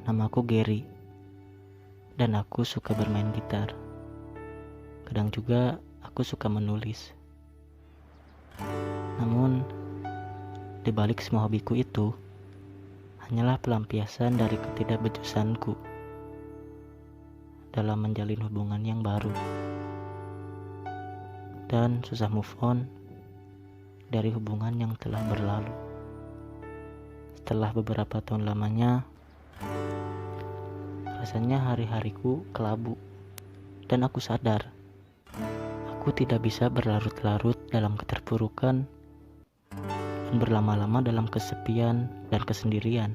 Namaku Gary, dan aku suka bermain gitar. Kadang juga aku suka menulis. Namun, di balik semua hobiku itu, hanyalah pelampiasan dari ketidakbecusanku dalam menjalin hubungan yang baru dan susah move on dari hubungan yang telah berlalu. Setelah beberapa tahun lamanya, rasanya hari-hariku kelabu, dan aku sadar aku tidak bisa berlarut-larut dalam keterpurukan dan berlama-lama dalam kesepian dan kesendirian.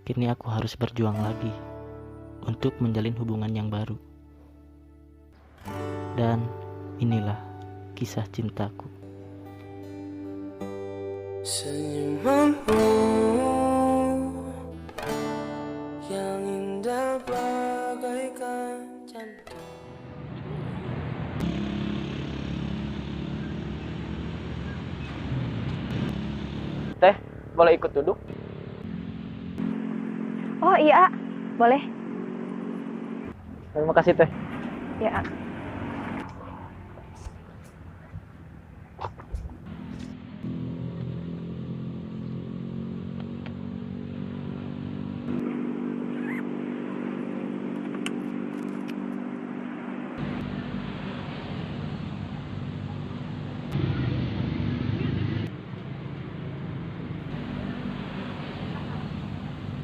Kini aku harus berjuang lagi untuk menjalin hubungan yang baru. Dan inilah kisah cintaku. Senyumanmu yang indah bagaikan jantung. Teh, boleh ikut duduk? Oh iya, boleh. Terima kasih, Teh. Ya.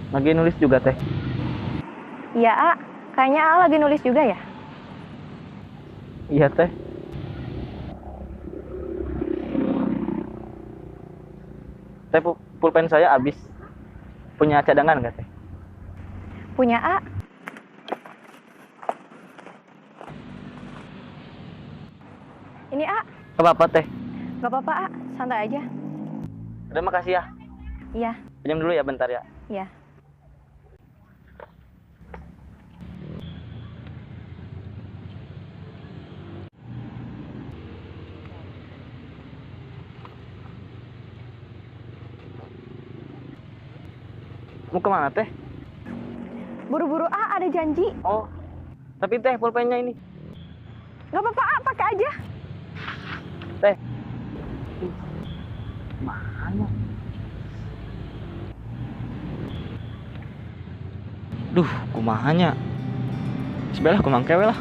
Lagi nulis juga, Teh? Iya, A. Kayaknya A lagi nulis juga ya? Iya, Teh. Teh, pulpen saya habis. Punya cadangan nggak, Teh? Punya, A. Ini, A. Gak apa-apa, Teh. Gak apa-apa, A. Santai aja. Udah, makasih ya. Iya. Pinjam dulu ya bentar ya. Iya. Mau kemana, Teh? Buru-buru, A, ada janji. Oh, tapi Teh pulpennya ini. Gak apa-apa, A, pakai aja. Teh. Mana? Duh, kumahanya. Sebelah kumangkewe lah.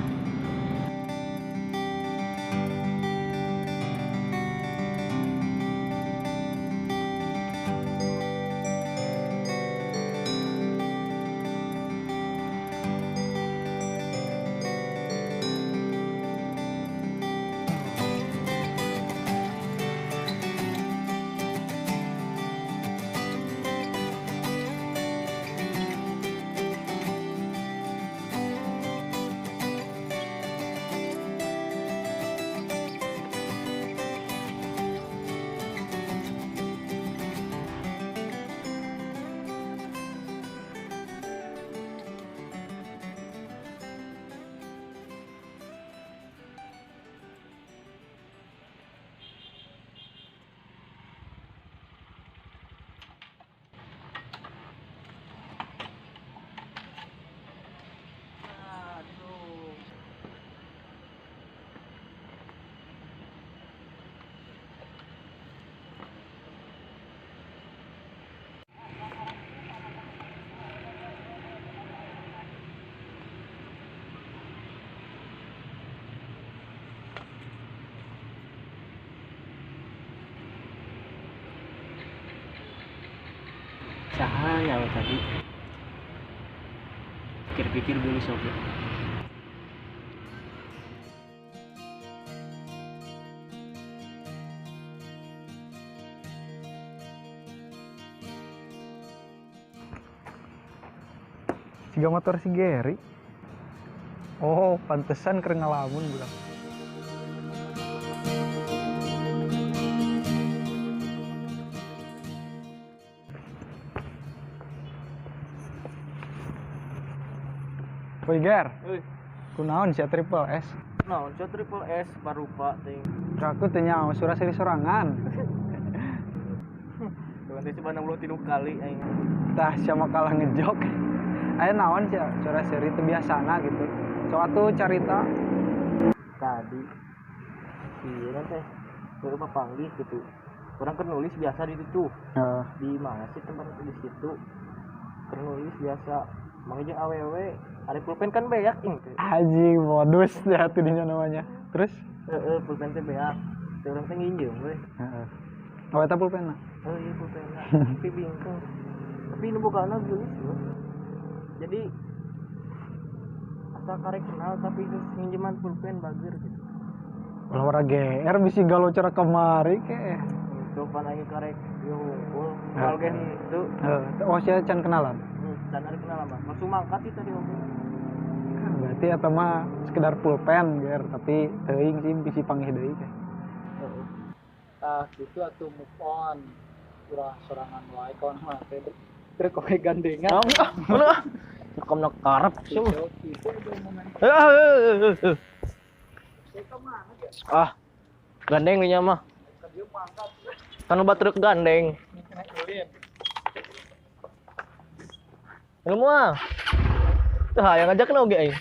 Cahaya tadi. Pikir-pikir dulu sobat. Siga motor si Gary. Oh, pantesan keur ngalamun budak. Woi Ger, kunaon sia Triple S? Naon sia Triple S parupa ting. Aku teu nyaho surah siri sorangan. Aing teh coba 63 kali aing. Tah siapa kalah ngejok. Aya naon sih sora seuri teu biasana gitu. Sok atuh carita. Tadi iya teh baru papanggih gitu. Orang kan nulis biasa di situ. Heeh. Di mana sih tempat di situ? Keur nulis biasa. Mang jeung awewe, ari pulpen kan beak ing teh. Anjing modus ya tuh dinya namanya. Terus? Heeh, pulpen teh beak. Teh urang teh nginjem we. Heeh. Oh, eta pulpenna. Oh iya pulpenna. Tapi bingkeng. Tapi nu bukana geulis loh. Jadi asa karek kenal tapi geus nginjeman pulpen bager gitu. Ulah ora GR bisi galau cara kemari ke. Itu pan aing karek ieu hungkul. Kalau ge henteu. Heeh. Oh, sia can kenalan. Can ari kenal mah. Langsung mangkat sih tadi oge. Berarti eta mah sekedar pulpen GR tapi teuing sih bisi panggih deui teh. Heeh. Tah gitu atuh move on. Urang sorangan wae kawan mah teh. Truk kowe gandengan. Mana? Cekam nak karep sih. Gitu itu omongan. Ah, gandeng nih mah. Kan obat truk gandeng. Lu mah. Tuh hayang ngajak oge aing.